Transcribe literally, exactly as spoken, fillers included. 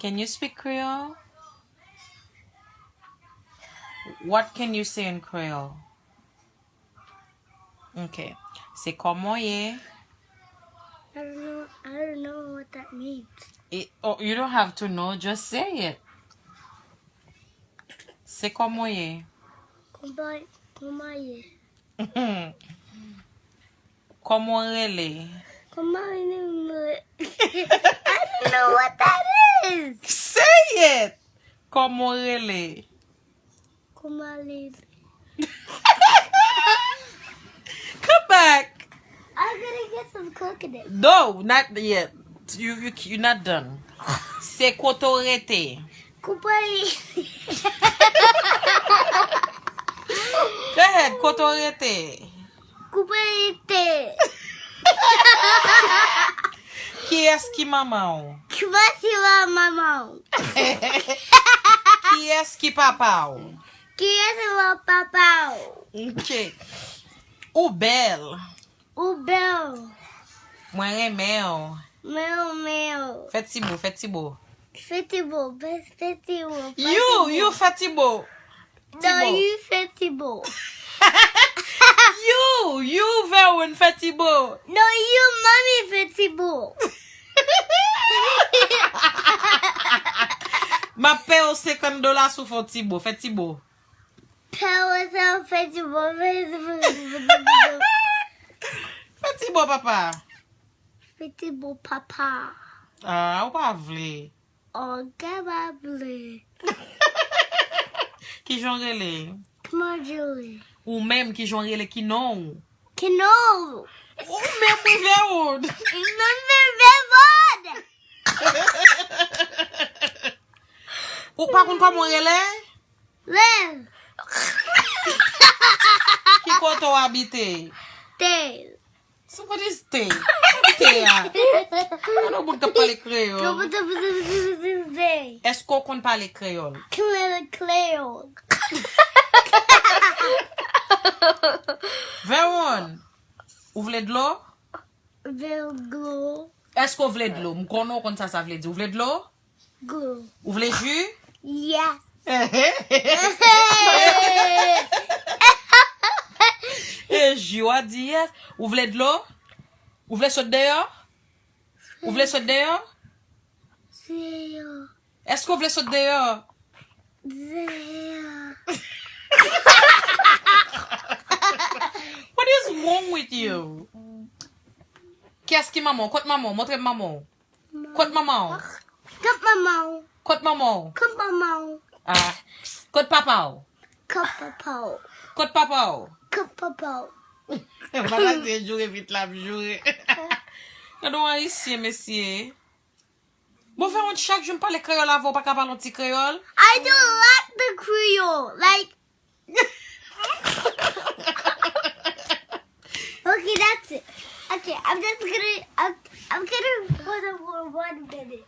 Can you speak Creole? What can you say in Creole? Ok. Se kòman w ye? I don't know, I don't know what that means. It, oh, you don't have to know, just say it. Se kòman w ye? Kòman, kòman ye? Kòman w rele? Kòman w rele? I don't know what that is. Say it. Kòman w rele? Kòman w rele? Come back. I'm gonna get some coconut. No, not yet. You, you, you're not done. Se kote w rete. Koupali. Go ahead, kote w rete. Koupali te. Kiyès ki manman w? Kiyès ki manman w? Kiyès ki papa w? Kiyès ki papa w? Ok. Ou bèl. Ou bèl. Mwen renmen w. Mwen renmen w. Fè ti bo, fè ti bo. Fè ti bo, fè, fè ti bo, fè ti bo. You, you fè ti bo. Non, you fè ti bo. You, you Veron fè ti bo. Non, you mommy fè ti bo. M ap peye w senkant dola si w fè w ti bo. Fè ti bo. Pè w sa fè ti bo, fè ti bo, fè ti bo. Fè ti bo, papa. Fè ti bo, papa. Ah, ou pa vle. Oh, gad pa vle. Kijan w rele? Kòman w rele? Ou menm, kijan w rele, ki non w? Ki non w? Ou menm, wi, Veron. Mwen menm, Veron. Ou pa konn kòman w rele? Wi. Ki kote w abite? Te. So what is te? Te a? Mwen wè moun k ap pale kreyòl. Èske w konn pale kreyòl? Pale kreyòl. Veron, ou vle dlo? Vle dlo. Èske w vle dlo? M konnen w konn sa sa vle di. Ou vle dlo? Go. Ou vle ji? Yes. E ji w a di yes. Ou vle dlo? Ou vle sot deyò? Ou vle sot deyò? Deyò. Èske w vle sot deyò? Deyò. What is wrong with you? Kiyès ki manman w? Kot manman w? Montre m manman w. Kot manman w? Kot manman w? Kot manman w? Kot manman w? Ah. Kot papa w? Kot papa w? Kot papa w? Kot papa w? Madanm se joure vit la ap joure. Gade yon ayisyen, mesye. Bon, Veron, chak jou m pale kreyòl avè w, ou pa ka pale yon ti kreyòl? I don't like the Creole. Like, okay, that's it. Okay, I'm just gonna, I'm, I'm gonna put up for one minute.